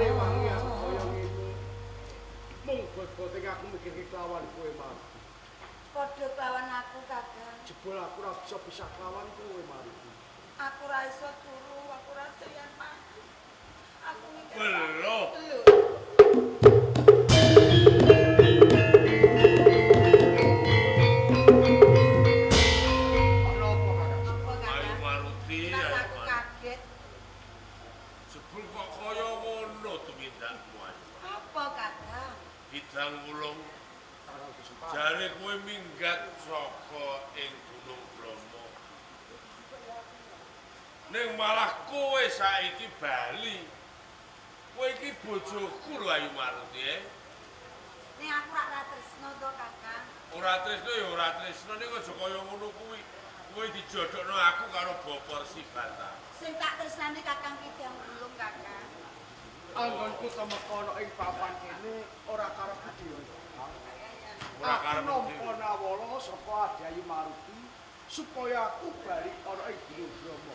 Rewangi aku kaya ngene. Mung bot-bote aku mikirke kelawan kowe Maruti. Padha kelawan aku, Kakang. Jebul aku ora bisa pisah kelawan kowe Maruti. Aku ora iso turu, aku ora doyan mangan. Aku mikir. Lho. Ana apa, Kakang? Apa, Kakang? Ayu Maruti, Mas ayu aku Maruti. kaget. Jebul kok kaya ngono tumindakmu ayu. Apa, Kakang? Kidang Wulung Kakang Dusepan. jare kowe minggat saka ing Gunung Bromo. Ning malah kowe saiki bali. Kowe iki bojoku lho Ayu Maruti. Ning aku ora tresno to, Kakang. Ora tresno ya ora tresno ning aja kaya ngono kuwi. Kowe dijodhokno aku karo Bapak Resi Batara. Sing tak tresnani Kakang Kidang Wulung, Kakang. Anggonku tumeka ana ing papan kene ora karep dhewe. Ora Aku karep nampa nawala saka Adi Ayu Maruti supaya aku bali ana ing Gunung Bromo.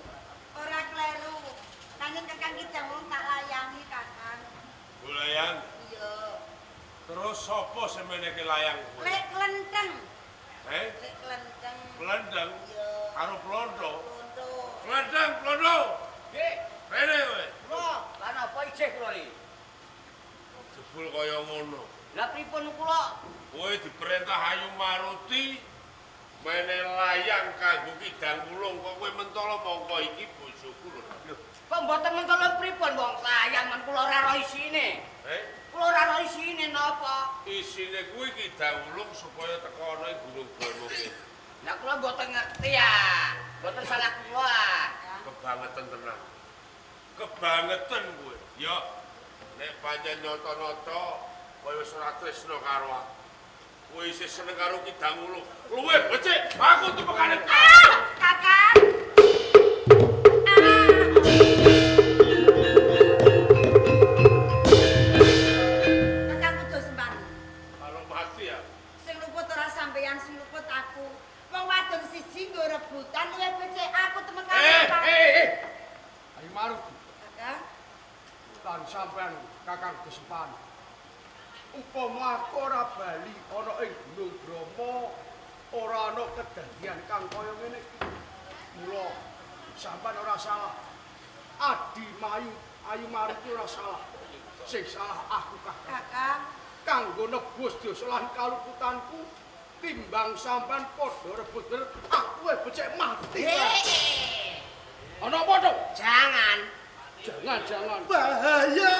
Ora kleru. Nanging Kakang Kidang Wulung tak layangi, Kakang. Layang. Iya. Terus sapa sing meneke layang kowe? Lek klenteng. Eh? Lek klenteng. Klendeng Iya. karo plondo. Plondo. Klendeng, plondo. Nggih, Rene kowe. kula. Lah napa ijeh kula iki? Jebul kaya ngono. Lah pripun kula? Kowe diperintah Ayu Maruti mene layang kanggo Kidang Wulung kok kowe mentolo mongko iki bojoku lho. Kok mboten mentolo pripun wong layang men kula ora ro isine. Eh, Kula ora ro isine napa? isine kuwi Kidang Wulung supaya teko ana ing Gunung Bromo kene. Lah kula mboten ngerti ya. Mboten salah kula. Kebangetan tenan. Kebangetan kowe. Ya, nek pancen nyata-nyata kowe wis ora tresno karo aku. Kowe isih seneng karo Kidang Wulung. Luwe becik, aku tumekane. Ah, Kakang. Ah. Kakang kudu sempani. Kalau mati ya. Sing luput ora sampeyan, sing luput aku. Wong wadon siji nggo rebutan luwih becik aku temekane. Eh, Pak. Eh. Ayu Maruti Kakang, lan sampean Kakang Dusepan. Upama aku ora bali ana ing Gunung Bromo, ora ana kedadian kang kaya ngene iki. Mula sampean ora salah. Adi Mayu Ayu Maruti ora salah. Sing salah aku Kakang. Kakang, Kanggo nebus dosa lan kaluputanku timbang sampean padha rebut-rebut aku wis becik mati. Ana apa to? Jangan. Jangan, jangan. Bahaya.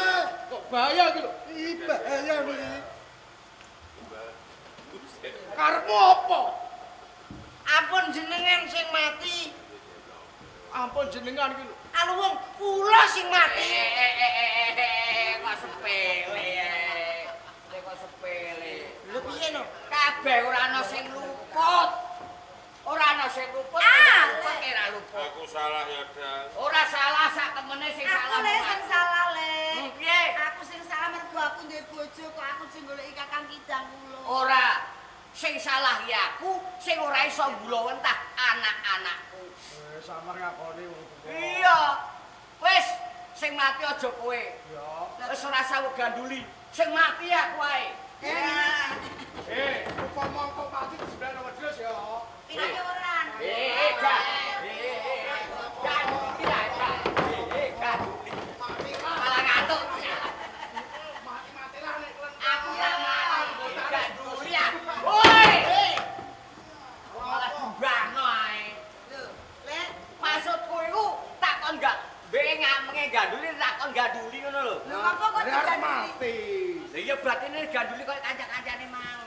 Kok bahaya iki lho? Ih, bahaya iki. Karepmu apa? Ampun jenengan sing mati. Ampun jenengan iki lho. Aluwung kula sing mati. Kok sepele. Kok sepele. lho piye no? Kabeh ora ana sing luput. Ora ana sing luput, Ah, luput ora luput. Aku salah ya, Dang. Ora salah sak temene sing Aku salah. le sing salah le. Piye? Aku sing salah mergo aku duwe bojo kok aku sing goleki Kakang Kidang Wulung. Ora. Sing salah ya aku, sing ora iso nggulawentah anak-anakku. Eh, samar ngakoni wong tuwa. Iya. Wis, sing mati aja kowe. Ya. Wis ora saweg ganduli. Sing mati aku ae. Eh, upama kok mati disembelih wedhus ya. Pirake ora? Gak. Ganduli lah, gak. Ganduli. Malah ngantuk. Mati-mati lah nek klenteng. Aku tak mati. Ganduli aku. Woi. Malah jumbahno ae. Lho, Lek, Maksudku iku tak kon gak mbek ngamenge ganduli tak kon ganduli ngono lho. lho apa kok Arep diganduli? mati. Lah iya batine ganduli koyo kanca-kancane mau.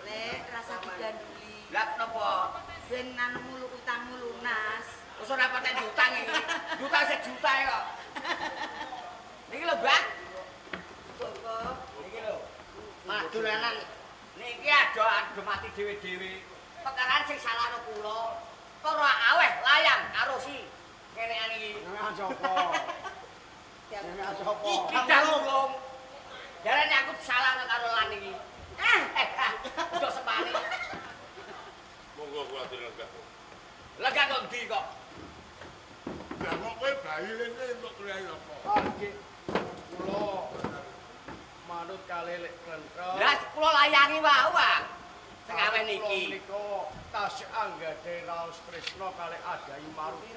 Lek, rasa diganduli. Lah kenapa? Ben anumu utangmu lunas. Wis ora patek diutang iki. Diutang sejuta ya kok. Niki lho, Mbah. Bapak, Niki lho. Malah dolanan. Niki ado mati dhewe-dhewe. Perkaraan sing salahno kula. Ora aweh layang karo si kenean iki. Ngenekan sapa? Ngenekan sapa? Kidang Wulung. Jarane aku disalahno karo lan iki. Ah, Udah sepani. Monggo kula dilenggah. Lega kok ndi kok? Lah kok kowe bayi rene entuk kuliah apa? Ah, nggih. Kula kalih Lek Klenthek. Lah kula layangi wau, Pak. Sing aweh niki. Kula menika tasih anggadhahi raos tresna kalih Adi Ayu Maruti.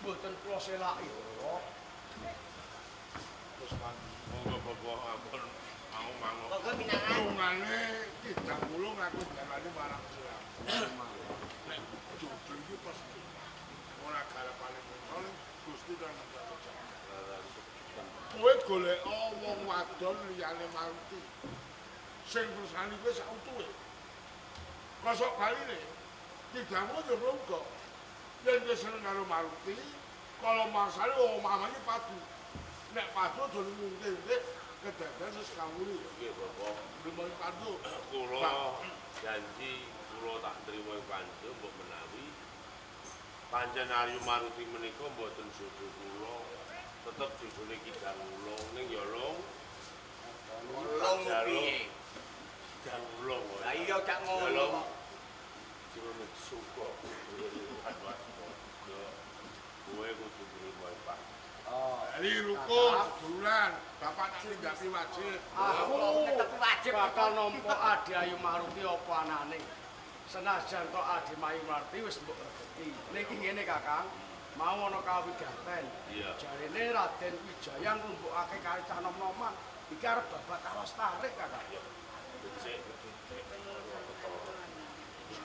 Mboten kula selaki, Ndara. Terus monggo bapak ampun mau mangok. Monggo pinangan. Tungane Kidang Wulung aku dalane marang Surabaya. Nek jodoh iki pasti ora garapane muncul Gusti lan kowe golek wong wadon liyane Maruti. Sing tresnani kowe sak utuhe. Kosok baline Kidang Wulung yo monggo. Yen kowe seneng karo Maruti, kalau mangsane omah iki padu. Nek padu aja ngungke-ungke kedadean seskawuri. Nggih, Bapak. Nrimo padu. Kula janji kula tak nrimo padu mbok menawi pancen Arya Maruti menika mboten jodoh kula. Tetep jodone Kidang Wulung ning ya Lung. Wulung piye? Kidang Wulung. Lah iya gak ngono. Jenenge suka. Kowe kudu nrimo Pak. Dari rukun seduluran, bapak tak ninggapi wajib. Aku tetep wajib bakal nampa Adi Ayu Maruti apa anane. Senajan to Adi Ayu Maruti wis mbok regeti. Niki ngene Kakang, mau ana kawigaten. Jarene Raden Wijaya nglumpukake karo cah nom-noman. Iki arep babat awas tarik Kakang. Becik becik.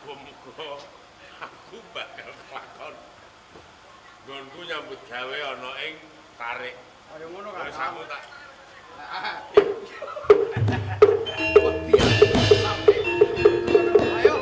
Muga-muga aku bakal kelakon. Nggonku nyambut gawe ana ing tarik. Kaya ngono Kakang. Wis aku tak. Wedi. Ayo.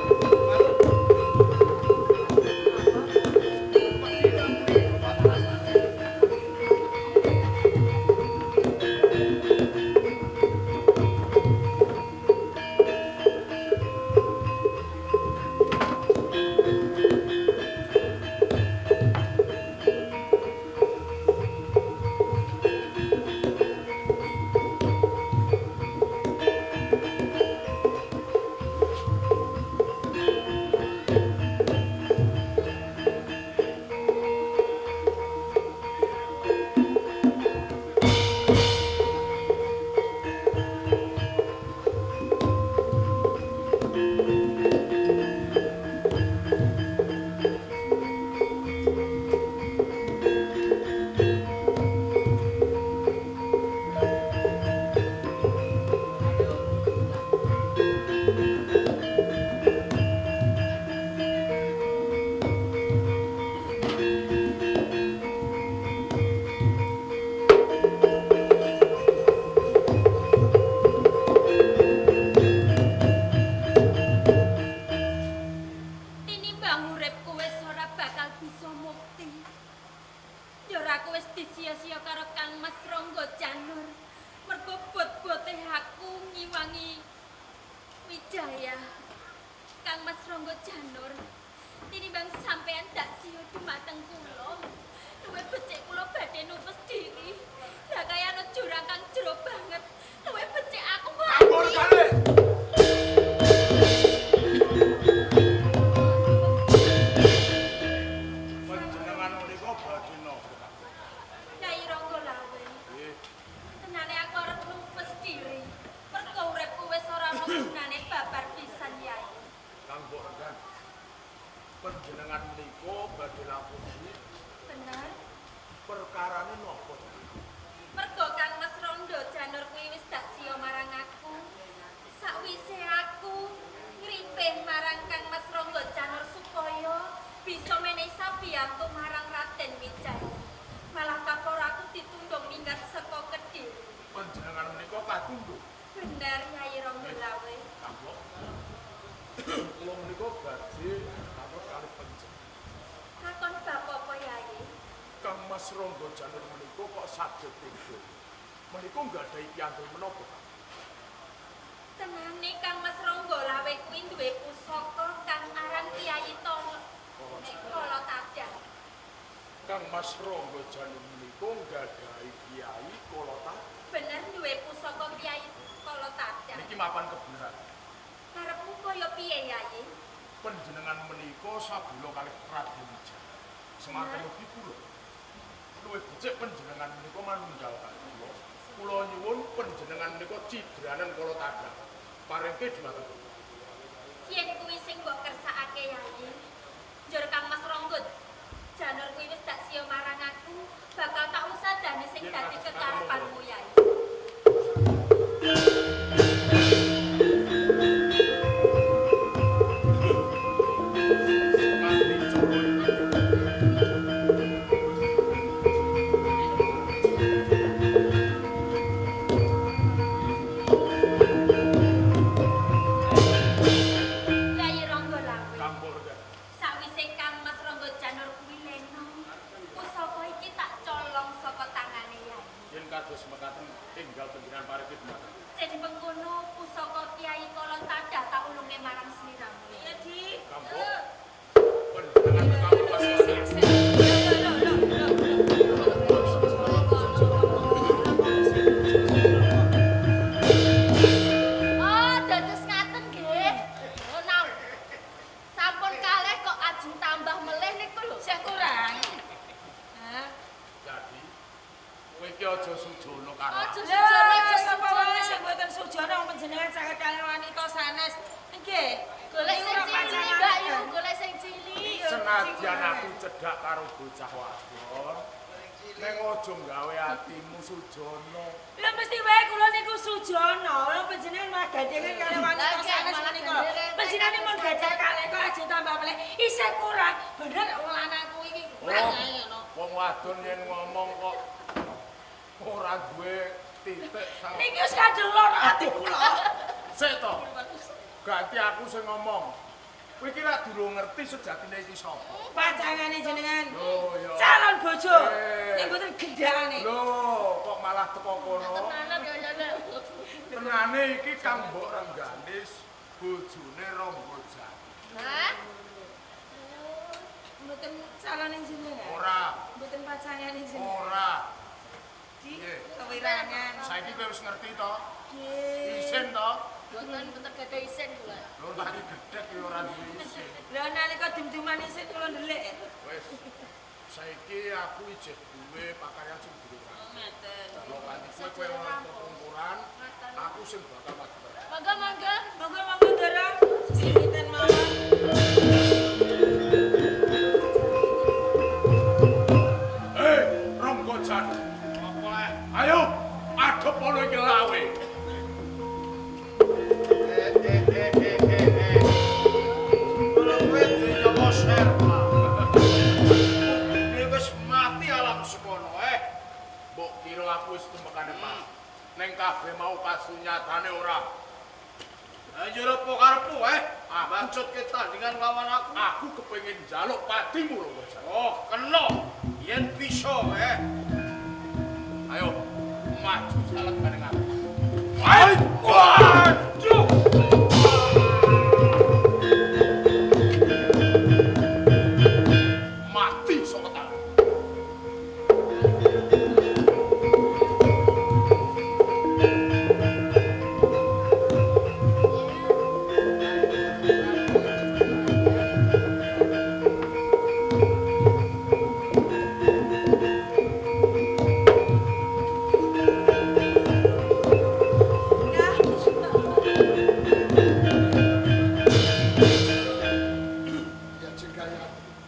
Mas Rangga Janur menika nggadahi Kyai Kala. Bener duwe pusaka Kyai Kala Tadah. Niki mapan kebenaran. Karepmu kaya piye, Yai? Panjenengan menika sabula kalih Raden Wijaya. Semanten ugi kula. Luwih becik panjenengan menika manunggal kalih kula. Kula nyuwun Panjenengan menika cidranan kala tadhah. Parengke dhumateng kula. Yen kuwi sing mbok kersakake Yayi, njur Kang Mas Ronggo Janur kuwi wis tak siya marang aku, bakal tak usadane sing dadi kekarepanmu Yayi. Yayi Ronggo Lawe. Sawise Kang Mas Ronggo Janur kuwi leno, pusaka iki tak colong saka tangane Yayi. Yen kados mekaten enggal panjenengan parengke dhumateng. Jen pengkono pusaka Kyai Kala Tadah tak ulunge marang sliramu. Iya, Di. Kanggo panjenengan kawula waspada. Lho lho lho lho. Oh, dados ngaten nggih. Oh, nang. Sampun kalih kok ajeng tambah melih niku lho. Sing kurang. Hah? Jadi kowe iki aja sujono karo Aja aku. sujono, aja Sapa wae sujono. sing mboten sujono wong panjenengan saged kalih wanita sanes. Nggih. Golek sing cilik, Mbak Yu, golek sing cilik. Senadyan aku cedhak karo bocah wadon, ning aja gawe atimu sujono. Lha mesti wae kula niku sujono. Lha panjenengan malah gandengan kalih wanita Lah, nggih, sanes malah menika. gandengan. Panjenengane mun gadah kalih kok ajeng tambah melih. Isih kurang. Bener wong lanang kuwi iki kurang Oh, ae ngono. wong wadon yen ngomong kok ora duwe titik sang. Niki wis kadung lara ati kula. Sik to. Ganti aku sing ngomong. Kowe iki rak durung ngerti sejatine iki sapa. Pacangane jenengan. Lho ya. Calon bojo. Eh. Ning mboten gendhakane. Lho, kok malah teko kono? Tenanan ya ya. Tenane iki Kang Mbok Rengganis bojone Ronggo Jati. Hah? Mboten calone jenengan. Ora, Mboten pacangane jenengan. ora. Di Nggih. kewirangan. Saiki kowe wis ngerti to? Nggih. Isin to? Mboten mboten gadah isin kula. Lho lagi gedhek ya ora duwe isin. Lha nalika dum-duman isin kula ndelik. Wis. Saiki aku ijeh duwe pakaryan sing durung rampung. Ngoten. Lho kanthi kowe kowe ora kepungkuran, aku sing bakal maju. Monggo monggo. Monggo monggo Ndara. Sisitan mawon. Hei, Ronggo Jan. Apa leh? Ayo, adep ana iki lawe. Eh eh eh eh eh eh. Kalau kowe duwe nyawa serpa. Ini wis mati alam semono eh. Mbok kira aku wis tumekane pas. Neng kabeh mau kasunyatane ora. Ayo apa karepmu eh? Bacot ke tandingan lawan aku. Aku kepengin njaluk patimu Ronggo Jan. Oh, kena. Yen bisa eh. Ayo, maju salegane aku. Waduh. Mati saka tangan. Ya jengkaya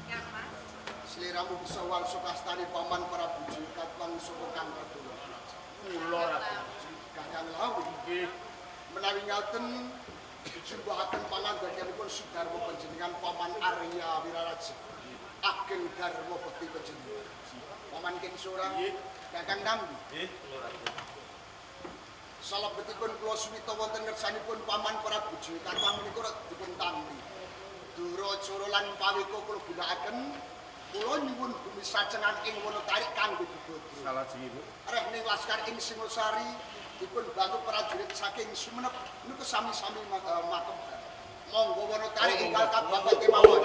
Kang Mas. sliramu bisa wangsa kastane paman Prabu Jayakatwang saka Kang Pradana. Kula Raden. Kakang Lawi Nggih, menawi ngaten dijumbahaken pangandakanipun Sudarma panjenengan paman Arya Wiraraja. Ageng Darma bekti panjenengan. Paman Kensora, Kakang Nambi. Nggih, kula Raden. Salebetipun kula suwita wonten ngersanipun paman Prabu Jayakatwang menika dipun tampi. Duracara lan paweka kula ginakaken kula nyuwun bumi sacengan ing Wonotarik kanggo bebodho. Salajengipun Rehning laskar ing Singosari dipun bantu prajurit saking Sumenep niku sami-sami makem. Monggo Wonotarik ingkang kababat kemawon.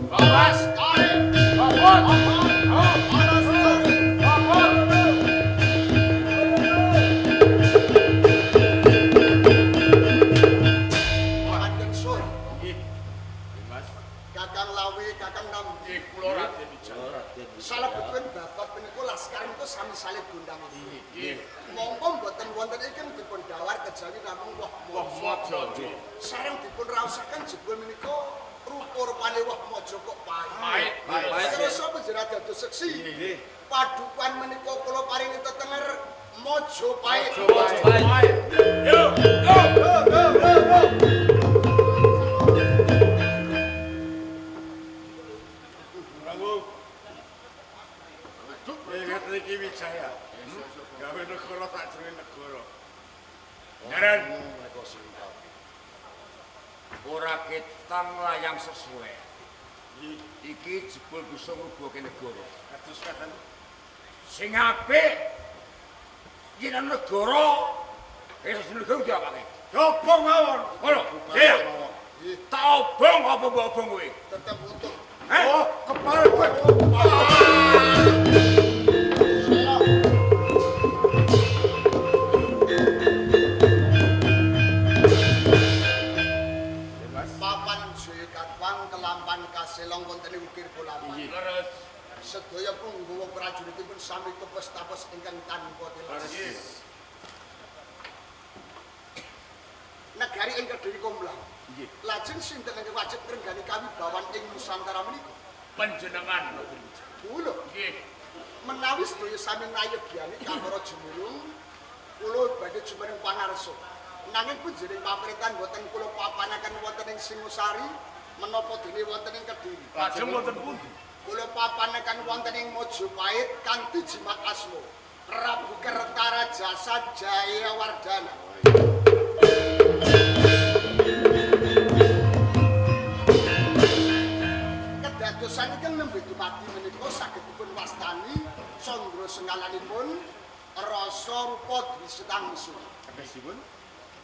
Bawas, Tarik. Bawas, Tarik. Bawas. Paman Kensur, Nggih, Mas. Kakang Lawe, Kakang Nambi. nggih kula Raden Wijaya. Salebetipun babat menika laskar menika sami salib gondang. Nggih. Monggo Woh Maja. Sareng dipun raosaken jebul menika rupa-rupane woh maja kok pahit. Pahit. Terus panjenengan dados seksi. Nggih. Padukan menika kula paringi tetenger Majapahit. Majapahit. Yo, yo. Go go go go. Prabu. Ingat niki Wijaya. Gawe negara tak jenenge negara. Jaran Menika singkat. Ora ketang layang sesuai. Iki jebul bisa ngrubuhake negara. Kados katen. Sing apik yen negara wis negara diapake. Obong mawon. Ngono. Iya. Nggih, Tak obong apa mbok obong kowe? tetep utuh. Heh? Oh, kepala kowe. Papan Jayakatwang kelampan kaselong wonten ing ukir kulapan. Leres. Sedaya punggawa prajuritipun sami tepes-tapes ingkang tanpa tilas. Negari ing Kediri Komlang. Nggih. Lajeng sinten ingkang wajib ngrenggani kawibawan ing Nusantara menika? Panjenengan Raden Wijaya. Kula Nggih. menawi sedaya sami ngayebyani kamara jumulung kula badhe jumeneng pangarsa. Nanging panjenengan paprintan boten kula papanaken wonten ing Singosari menapa dene wonten ing Kediri. Lajeng wonten pundi? Kula papanaken wonten ing Majapahit kanthi jimat asma Prabu Kertarajasa Jayawardana. Kedadosan ingkang nembe dumadi menika saged dipun wastani candra sengalanipun rasa rupa dwi setangsu. Tegesipun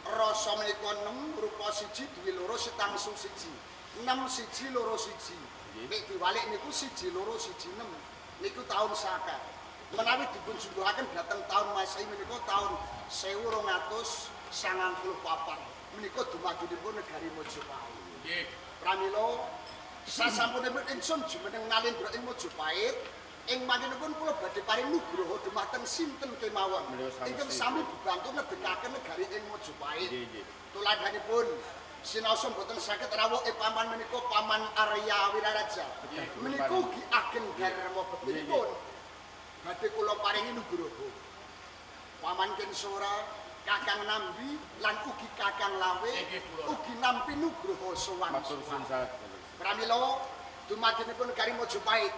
Rasa menika 6 rupa 1 dwi loro setangsu 1. 6 1 2 1. Nek diwalik niku 1 2 1 6. Niku taun Saka. Menawi dipun jumbuhaken dhateng taun Masehi menika taun 1294. Menika dumadinipun negari Majapahit. Nggih. Pramila sasampunipun ingsun jumeneng nalindra ing Majapahit, ing mangkenipun kula badhe paring nugroho dumateng sinten kemawon ingkang sami bebantu ngedekaken negari ing Majapahit. Tuladhanipun sinaosa mboten saged rawuh ing paman menika Paman Arya Wiraraja. Menika ugi ageng dharma bektinipun. Badhe kula paringi nugroho. Paman Kensora, Kakang Nambi lan ugi Kakang Lawe ugi nampi nugroho sowan. matur suwun sanget. Pramila dumadinipun negari Majapahit.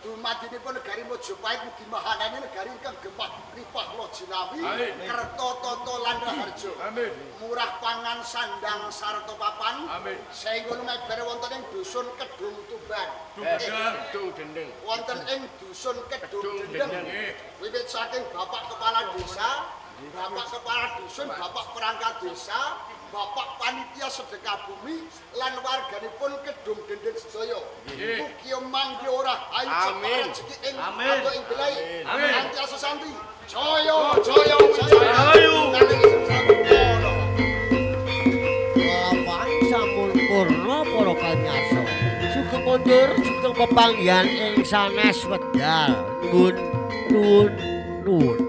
Dumadinipun negari Majapahit mugi mahanane negari ingkang gemah ripah loh jinawi, kerta tata lan raharja. Amin. Murah pangan sandang sarta papan. Amin. Saengga lumebar wonten ing dusun Kedung Tuban. Kedung Dendeng. Wonten ing dusun Kedung Dendeng. Nggih. Wiwit saking Bapak Kepala Desa, Bapak Kepala Dusun, Bapak Perangkat Desa, Bapak Panitia Sedekah Bumi lan warganipun Kedung Dendeng sedaya. Mugi mangke ora ayu Amin. rezeki ing Amin. ado ing belai. Amin. Kanthi asa santi. Jaya jaya jaya. Lampahan sampun purna para kanyasa. Sugeng kondur sugeng pepanggihan ing sanes wedal. Nuwun nuwun nuwun.